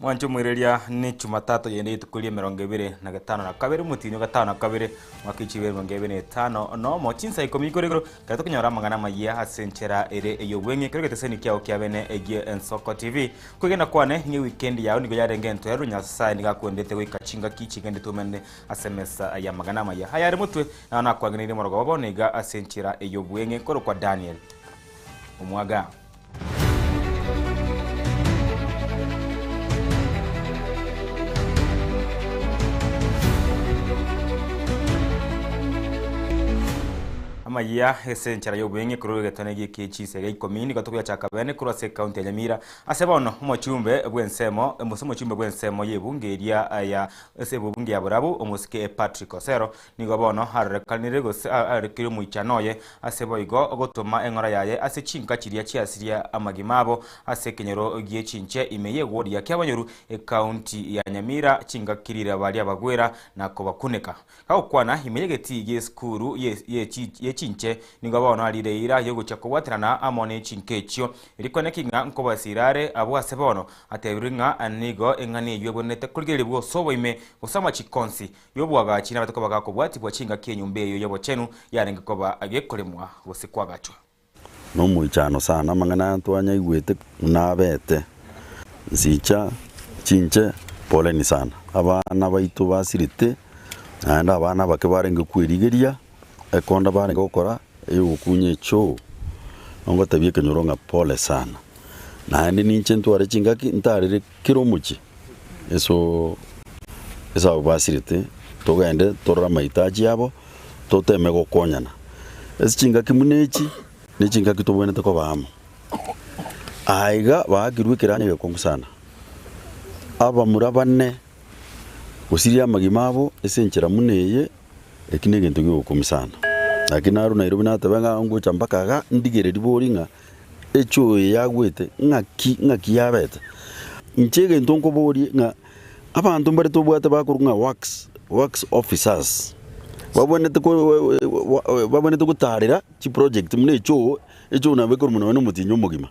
Mwancho mwireria ni Jumatatu yende itukulie 25 mutinyo 52 mwaka 2025 no mochinsa 10 igoro kato kunyora mangana mayia asenchera ere eyobwenge kero geteseni kyao kyabene egie Ensoko TV kwegena kwane ni weekend yao nigo yarenge ntwero Nyasaye nigakwendete goika chinga kichigende tumende asemesa ya magana maya hayari mutwe na nakwagenire morogo bonega asenchera eyobwenge koro kwa Daniel Omwaga. Amaya esenchara yobwenge kurugetana giki chisege 10 gatokuya chakabene kurase county ya Nyamira asebono omochumbe bwensemo omusomo bwensemo yebungeria ya esebunge ya Burabu omusike Patrick Osero nigo bono harekanire gose arekire muichanoye asebo igo ogotoma engora yaye ase chinka chiria chiasiria amagimabo ase kenyero gie chinche imeye wodi ya Kiabanyoru e county ya Nyamira chinga kirira bali abagwera na kobakuneka kagokwana imeyegeti ye skuru ye ye chinche nigo bono arireira yogocha kobwaterana amone chinkechio erikoneki nga nkobasirare abo ase bono atebiringa anigo engani eywe bonete kurigerera bwo ime gosama chikonsi yobwagachi nabatoko bagakobwati bwa chinga kenyumbe eyo yobochenu yarenge koba agekolemwa gose kwagachwa no muichano sana mangana twanya igwete nabete nsicha chinche poleni sana abana baitu basirite naenda abana bake barenge kwirigeria ekonda bare gokora eyokunye cho ngo tabie kenyoronga pole sana naende ninche ntware chingaki ntarire kiro muchi eso esa basirite togende torora mahitaji yabo toteme gokonyana esi chingaki munechi ni chingaki tobwenete kobamo aiga bagirwe kiranye gekongu sana aba murabane gusiria magimabo esenchera muneye ekine gento gyokumisana lakini aru Nairobi natebenga ngucha mpaka ga ndigere riboringa echo yagwete ngaki ngaki yabete nchege ntonko bori nga abantu mbare tobwate bakurunga works officers babonete ko babonete gutarira chi project mune echo echo nabe ko muno no mutinyo mugima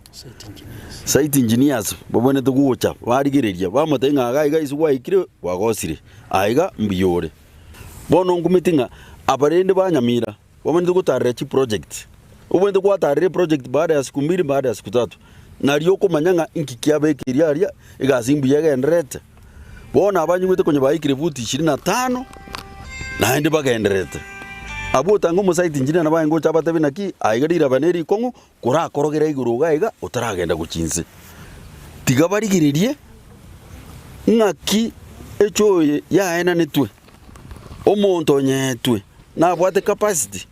site engineers babonete gucha barigereria bamotenga ga iga iswa ikire wagosire aiga mbiyore bono ngumitinga abarende banyamira wamenye gutarira chi project ubwende kwatarire project baada ya siku mbili baada ya siku tatu nariyo kumanyanga inkikiabekiria aria igazimbu yagenderete bona abanyuwete konye bayikire futi 25 naende bagenderete abo tango mu site engineer nabaye chabatabe naki aigarira baneri kongo kurakorogera iguru gaiga utaragenda gukinze tiga barigiririe ngaki echo yaena netwe omonto nyetwe na bwate capacity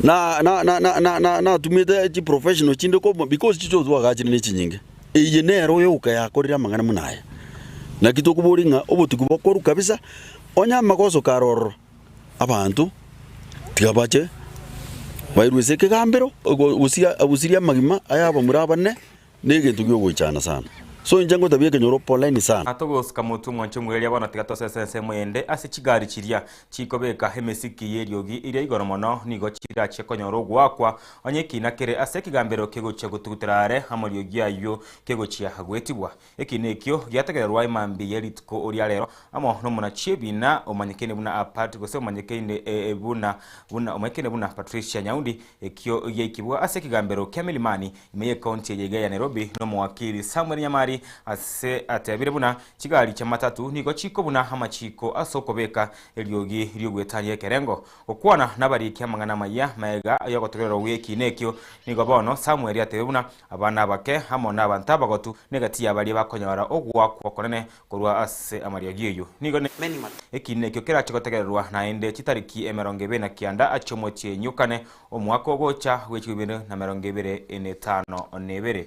na na na na na na na tumete chi professional chinde ko because chicho twagachire ne chinyinge iye nero yoka yakorira mangana munaya na kitokuboringa obotuku bokoru kabisa onya magoso karoro abantu tigabache bairwese kegambero gusia abusiria magima ayabo murabane nege tugyogoichana sana. So injango tabia kenyoro poleni sana. Atogosika mutu mwancho mwelia bana tigatose sense mwende ase chigari chiria chikobeka hemesiki yeriogi iria igoro mono nigo chirache konyoro gwakwa onye kina kere ase kigambero kegochia gutuguterare amoriogi ayo kegochia hagwetibwa ekine ekio giategererwa imambi yeritko oria lero amo no munachebina omanyekene buna apart gose omanyekene buna buna omanyekene buna Patricia Nyaundi ekio giekibwa ase kigambero kya Milimani imeye county ya Nairobi no mwakili Samuel Nyamari ase atebire buna chigari cha matatu nigo chiko buna amachiko asokobeka eriogi riogwetania ekerengo okwana nabariki amang'ana maya maega yogotogerera wiki nekio nigo bono Samuel atebire buna abana bake hamo n'abantu abagotu negati abari bakonyora ogwakwa konene korwa ase amariogi eyo nigo ekinekio kerachigotegererwa naende chitariki 29 achomochie nyukane omwaka ogocha w'ekibiri na 2052.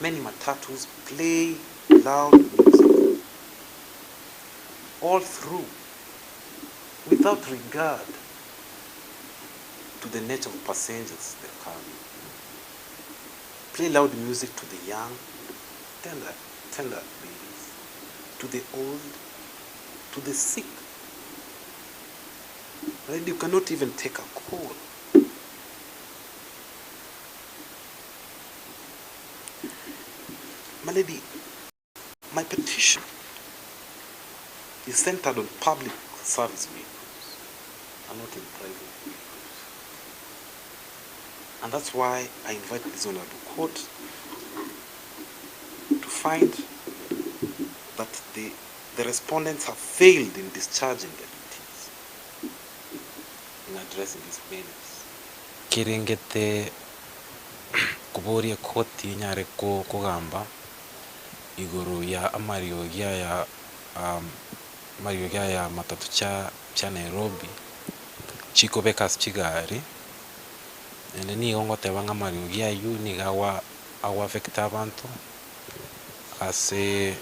Many matatus play loud music all through without regard to the nature of passengers they carry. Play loud music to the young, tender, tender babies, to the old, to the sick. Right? You cannot even take a call. My lady, My petition is centered on public service vehicles and not in private vehicles. And that's why I invite this honorable court to find that the respondents have failed in discharging their duties in addressing this menace. Kirengete kuboria koti nyare ko kugamba iguru ya amariogia ya amariogia ya matatu cha Nairobi chikobeka chigari ende nigo ngoteba ng'a amariogia ayu niga awa affect abantu ase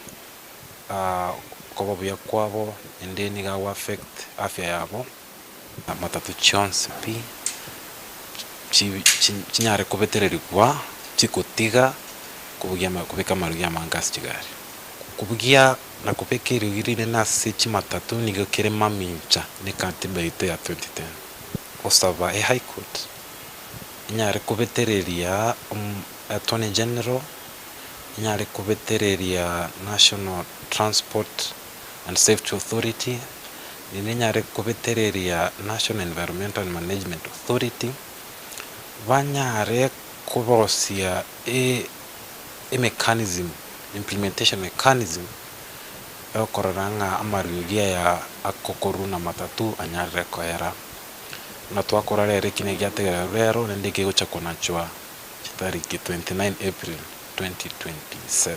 kobabuya kwabo ende niga awa affect afya yabo matatu chonsi pi chinyare kubetererigwa chikotiga kubugia kubeka amarugia mangasi chigari kubugia na kubeka erigirire nase chimatatu nigo kere mamincha ne katiba ite ya 2010 osaba e high court inyare kubetereria attorney general inyare kubetereria National Transport and Safety Authority inyare kubetereria National Environmental Management Authority banyare kubosia e mechanism implementation mechanism ekororanga amarugia ya akokoru na matatu anyare koera na twakora rere kine gyategera rero nende gocha konachwa tariki 29 April 2027.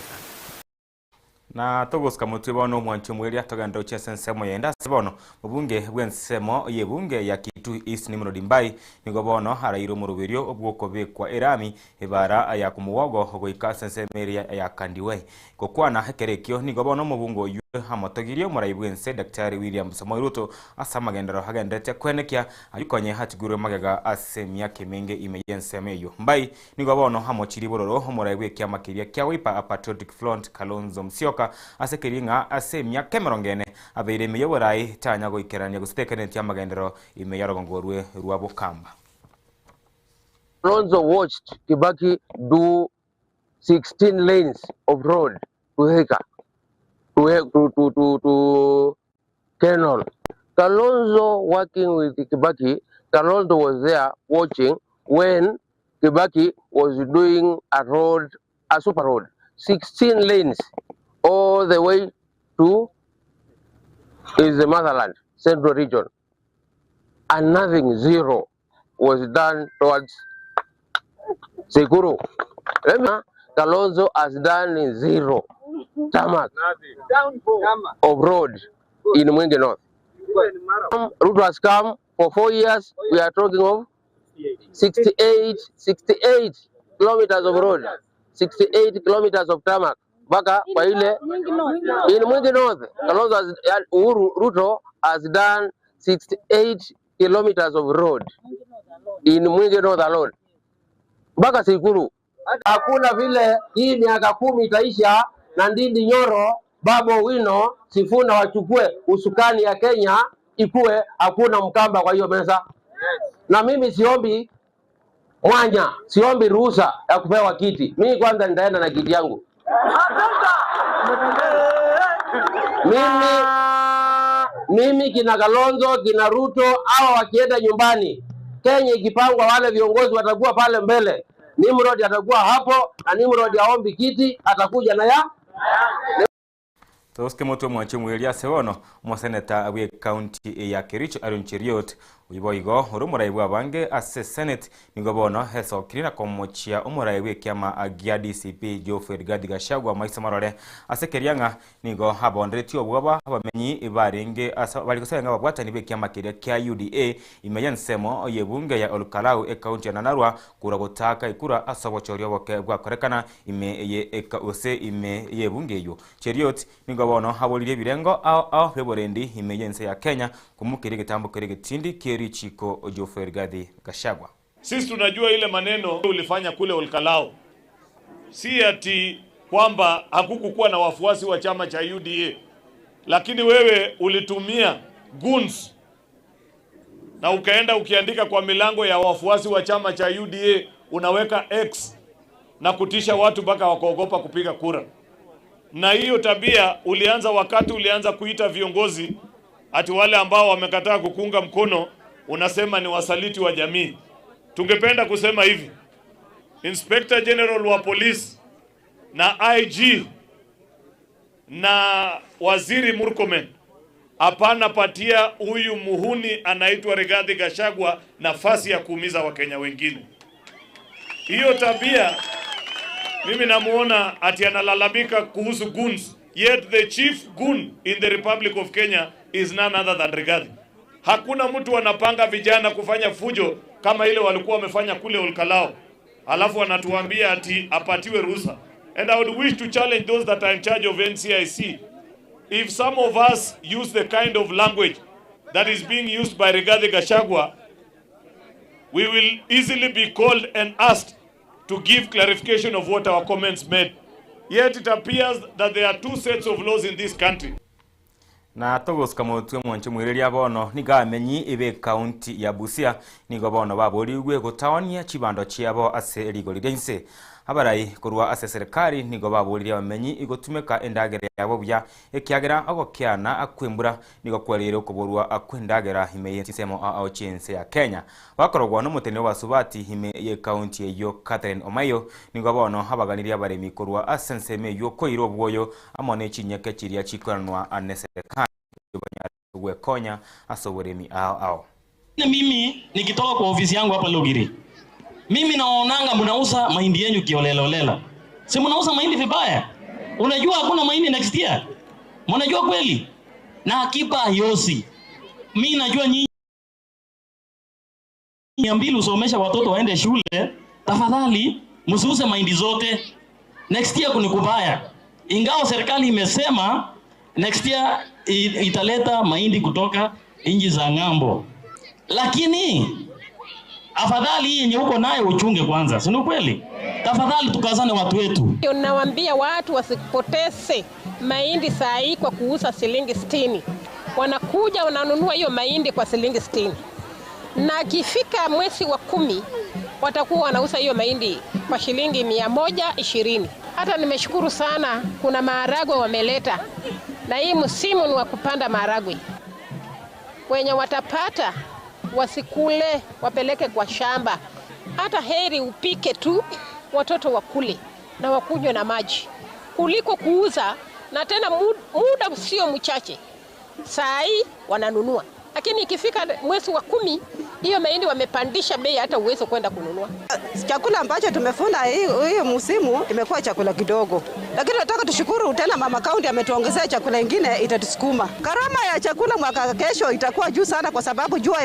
Na togosika mutwe bono mwancho mweria togenda uchesa nsemo yenda sibono mubunge bwensemo yebunge ya Kitui East Nimrod Mbai nigo bono harairo murubirio obwoko bekwa erami ebara ya kumuwogo goika sensemeria ya Kandiwe gokwana hekerekio nigo bono mubungo yu hamotogirio murai bwense Daktari William Samoei Ruto asa magendero hagendete kwenekia ayikonye hatigurwe magega ase myake menge imeyenseme yo Mbai nigo bono hamochiri bororo murai bwe makiria kya Wiper Patriotic Front Kalonzo Musyoka ase kiringa ase myaka emerongene abeire miyoborai tanya goikerania gusitekenetia amagendero imeyarogongorwe rwa Bokamba. Kalonzo watched Kibaki do 16 lanes of road to Thika, to Kenol. Kalonzo working with Kibaki, Kalonzo was there watching when Kibaki was doing a road, a super road, 16 lanes all the way to is the motherland, central region. And nothing, zero, was done towards Sekuru. Remember, Kalonzo has done in zero tarmac of road in Mwingi North. Ruto has come for 4 years. We are talking of 68 kilometers of road, 68 kilometers of tarmac. Baka kwa ile in Mwingi North, Kalonzo has, Ruto has done 68 kilometers of road in Mwingi North alone. Baka Sikuru. Hakuna vile hii miaka 10 itaisha na Ndindi Nyoro, Babu Wino, Sifuna wachukue usukani ya Kenya ikue, hakuna Mkamba kwa hiyo meza. Na mimi siombi mwanya, siombi ruhusa ya kupewa kiti. Mimi kwanza nitaenda na kiti yangu. Mimi kina Kalonzo, kina Ruto, hawa wakienda nyumbani, Kenya ikipangwa wale viongozi watakuwa pale mbele. Nimrod atakuwa hapo na Nimrod aombi kiti, atakuja na ya Toske moto mwancho mwelia sewono mwaseneta we county ya Kericho Aaron Cheriot uiboigo urumurai bwa bange ase senate nigobono heso kirina komochia umurai we kiama agia DCP Geoffrey Rigathi Gachagua maisa marore ase kerianga nigo habondretio obwoba abamenyi ibarenge bali kusenga babwatani be kiama kiria kia UDA imeya nsemo yebunge ya Olkalau e county ya Nyandarua kura gotaka ikura asobochorio boke bwakorekana ime ye eka ose ime yebunge yo Cheriot nigo bono habolire birengo ao beborendi imeyense ya Kenya kumukiri gitambo kiri gitindi kiri chiko Geoffrey Rigathi Gachagua. Sisi tunajua ile maneno ulifanya kule Olkalau, si ati kwamba hakukuwa na wafuasi wa chama cha UDA, lakini wewe ulitumia goons na ukaenda ukiandika kwa milango ya wafuasi wa chama cha UDA unaweka X na kutisha watu mpaka wakaogopa kupiga kura. Na hiyo tabia ulianza wakati ulianza kuita viongozi ati wale ambao wamekataa kukuunga mkono unasema ni wasaliti wa jamii. Tungependa kusema hivi, Inspector General wa polisi na IG na Waziri Murkomen, hapana patia huyu muhuni anaitwa Rigathi Gachagua nafasi ya kuumiza Wakenya wengine. Hiyo tabia mimi namuona ati analalamika kuhusu goons, yet the chief goon in the Republic of Kenya is none other than Rigathi. Hakuna mtu anapanga vijana kufanya fujo kama ile walikuwa wamefanya kule Olkalou, alafu wanatuambia ati apatiwe ruhusa. And I would wish to challenge those that are in charge of NCIC. If some of us use the kind of language that is being used by Rigathi Gachagua, we will easily be called and asked to give clarification of what our comments made. Yet it appears that there are two sets of laws in this country. Na togosika motwe mwanche mwireria bono nigamenyi ibe county ya Busia nigo bono baborigwe gutaonia chibando chiabo ase erigori ryense abarai korwa ase serikali nigo baboririe abamenyi igotumeka endagera yabo buya ekiagera ogokiana akwembura nigo kwarire okoborwa akwendagera ime yensemo ao chense ya Kenya bakorogwa n'omutene wa Subati ime ye county eyo Catherine Omayo nigo bono abaganirie abaremi korwa ase ensemo eyo koira obwoyo amo n'echinyeke chiria chikoranwa ane serikali gwekonya ase oboremi ao ao. Mimi nikitoka kwa ofisi yangu hapa Lugiri, mimi naonanga mnauza mahindi yenu kiolelaolela. Si mnauza mahindi vibaya. Unajua hakuna mahindi next year. Mnajua kweli? Na akiba yosi. Mimi najua nyinyi 200 usomesha watoto waende shule, tafadhali msiuze mahindi zote. Next year kuni kubaya. Ingawa serikali imesema next year italeta mahindi kutoka nchi za ng'ambo. Lakini afadhali yenye uko nayo uchunge kwanza, si ni kweli? Tafadhali tukazane watu wetu. Nawaambia watu wasipoteze mahindi saa hii kwa kuuza shilingi 60. Wanakuja wananunua hiyo mahindi kwa shilingi 60. Na kifika mwezi wa 10 watakuwa wanauza hiyo mahindi kwa shilingi 120. Hata nimeshukuru sana kuna maharagwe wameleta. Na hii msimu ni wa kupanda maharagwe. Wenye watapata wasikule, wapeleke kwa shamba. Hata heri upike tu watoto wakule na wakunywe na maji kuliko kuuza, na tena muda sio mchache. Saa hii wananunua, lakini ikifika mwezi wa 10 hiyo mahindi wamepandisha bei, hata uwezo kwenda kununua. Chakula ambacho tumefuna hii msimu imekuwa chakula kidogo, lakini nataka tushukuru tena mama county ametuongezea chakula kingine itatusukuma. Gharama ya chakula mwaka kesho itakuwa juu sana kwa sababu jua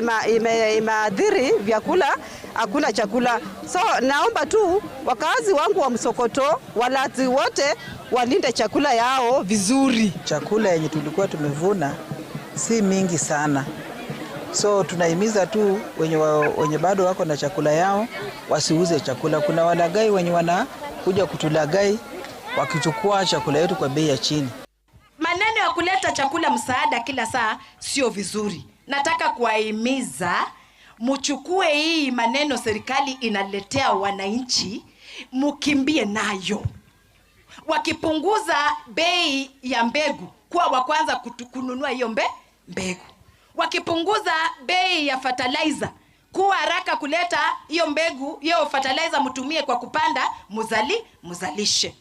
imeathiri vyakula, hakuna chakula. So naomba tu wakazi wangu wa Msokoto, walati wote walinde chakula yao vizuri. Chakula yenye tulikuwa tumevuna si mingi sana. So tunahimiza tu wenye bado wako na chakula yao wasiuze chakula. Kuna walagai wenye wanakuja kutulagai wakichukua chakula yetu kwa bei ya chini. Maneno ya kuleta chakula msaada kila saa sio vizuri. Nataka kuwahimiza mchukue hii maneno serikali inaletea wananchi, mkimbie nayo. Wakipunguza bei ya mbegu, kuwa wa kwanza kununua hiyo mbegu. Wakipunguza bei ya fertilizer, kuwa haraka kuleta hiyo mbegu, hiyo fertilizer mtumie kwa kupanda, muzalishe.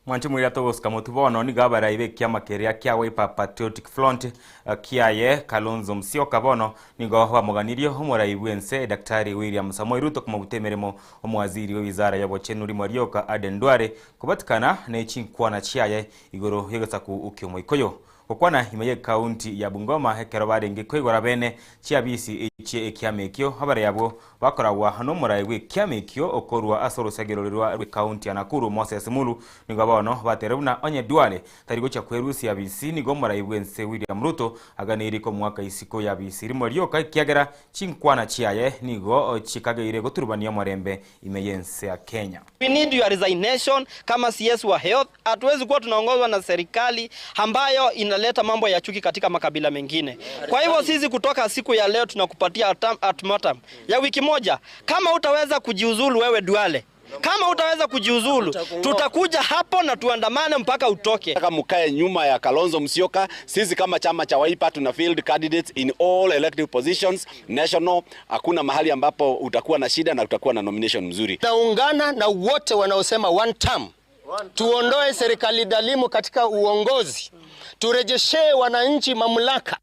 Mwanchi mwira togosika mutubono ni gabara ibe kiama keria kia Wiper Patriotic Front kiaye Kalonzo Musyoka bono nigo bamuganirie omorai bwense Daktari William Samoei Ruto kumabutemeremo omwaziri we wizara ya bochenuri Marioka Aden Duale kubatikana nechinkwana chiaye igoro yegasaku ukyomoikoyo kokwana imeye county ya Bungoma hekero barenge koigora bene chiabisi eche ekiamekio habare yabo bakoragwa hano murai gwe kiamekio okorwa asorosagero rwa county ya Nakuru Moses Mulu nigo bono baterebuna onye Duale tari gocha kwerusi abisi nigo murai bwense William Ruto aganiri ko mwaka isiko ya bisi rimorioka kiagera chinkwana chiaye nigo chikageire goturubania mwarembe imeyense ya Kenya. We need your resignation kama CS wa health. Hatuwezi kuwa tunaongozwa na serikali ambayo inaleta mambo ya chuki katika makabila mengine. Kwa hivyo sisi kutoka siku ya leo tunakupatia ultimatum ya wiki moja. Kama utaweza kujiuzulu wewe Duale, Kama utaweza kujiuzulu, tutakuja hapo na tuandamane mpaka utoke. Nataka mkae nyuma ya Kalonzo Musyoka. Sisi kama chama cha Wiper tuna field candidates in all elective positions national. Hakuna mahali ambapo utakuwa na shida na utakuwa na nomination mzuri. Naungana na wote wanaosema one term. Tuondoe serikali dhalimu katika uongozi, turejeshee wananchi mamlaka.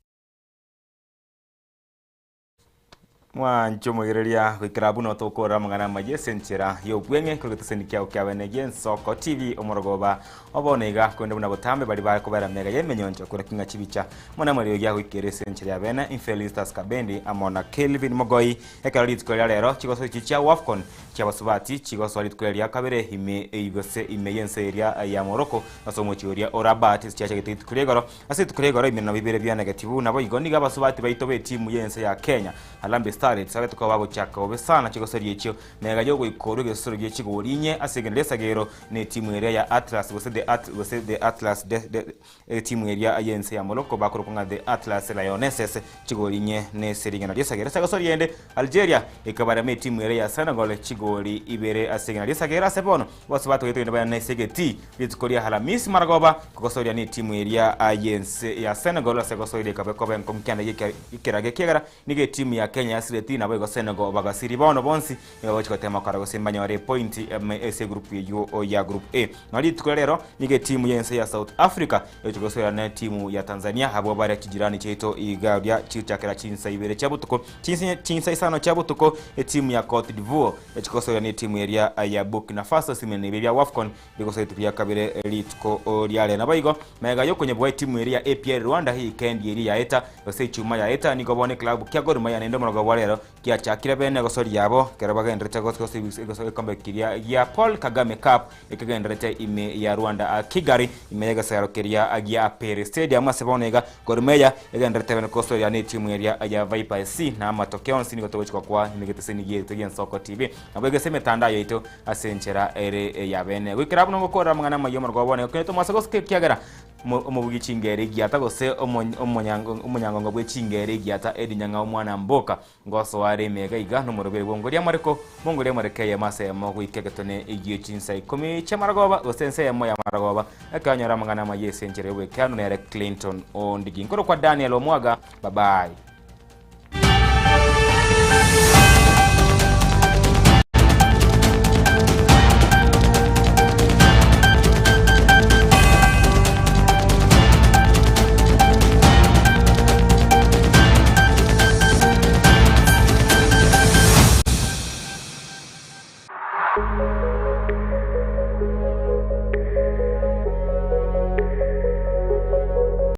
Mwancho mwegereria gwikira buno tukura mangana maje senchera yo bwenge kugeteseni kyao kya benege Nsoko TV omorogoba obonega kwenda buna botambe bali bakobera mega yemenyonjo kura kinga chibicha mwana mweri gya gwikere senchera ya bene Infelistas Kabendi amona Kelvin Mogoi ekero litiko lya lero chigoso chicha Wafcon chia basubati chigoso litiko lya kabere ime igose ime yense area ya Morocco nasomo chioria Orabat chiacha getitu kulegoro ase tukulegoro ime na bibere bya negative nabo igoniga basubati baitobe timu yense ya Kenya Harambee Stars sabe tukawa gochaka obesana chigosori echo mega yo goikoro gesoro ge chigorinye asegende sagero ne timu area ya Atlas gose the Atlas de timu area ayense ya Morocco bakoro konga the Atlas Lionesses chigorinye ne seringana lesagero sagosori ende Algeria ikabara me timu area ya Senegal chigori ibere asegende lesagero asebono bose batu geto ne segeti litikoria Halamisi Maragoba kogosoria ne timu area ayense ya Senegal asegosori kabe nkomkyanda yekirage kiagara nige timu ya Kenya na bogo Senegal bagasiri bono bonsi nigo tema kara gosimba nyore point ese group yo ya group A nali tukolero nige timu yense ya South Africa yochigosora na timu ya Tanzania habo bare kijirani cheto igadia chichakera chinsa ibere chabutuko chinsa isano chabutuko timu ya Cote d'Ivoire yochigosora na timu ya ya Burkina Faso simene bya Wafcon bigosora tupia kabere litko lyale na boigo mega yokonye bwa timu ya APR Rwanda hii kendi ya eta yose chuma ya eta nigo bone club kya Gor Mahia nendo morogo walero kiachakire bene gosori yabo kero bagenderete gosi gosi kiria ya Paul Kagame Cup ikagenderete ime ya Rwanda Kigali ime yagasaro kiria agia Pere Stadium asebonega Gor Mahia yagenderete bene gosori ya timu ya Viper SC na matokeo nsini gotogochwa kwa nigeteseni yetu ya Nsoko TV nabwege mitandao yetu asenchera ere ya bene gwikira buno ngokora mangana mayomo rwabone kweto masago kiagera omubugi chingere giata gose omonyango bwe chingere giata edinyanga omwana mboka ngoso ware mega iga no murobere bongoria mareko bongoria marekeye masemo gwikegetone igiye chinsa 10 chamaragoba gose nsemo ya maragoba akanyora mangana mayese nchere we kanu nere Clinton Ondigi nkoro kwa Daniel Omwaga bye bye.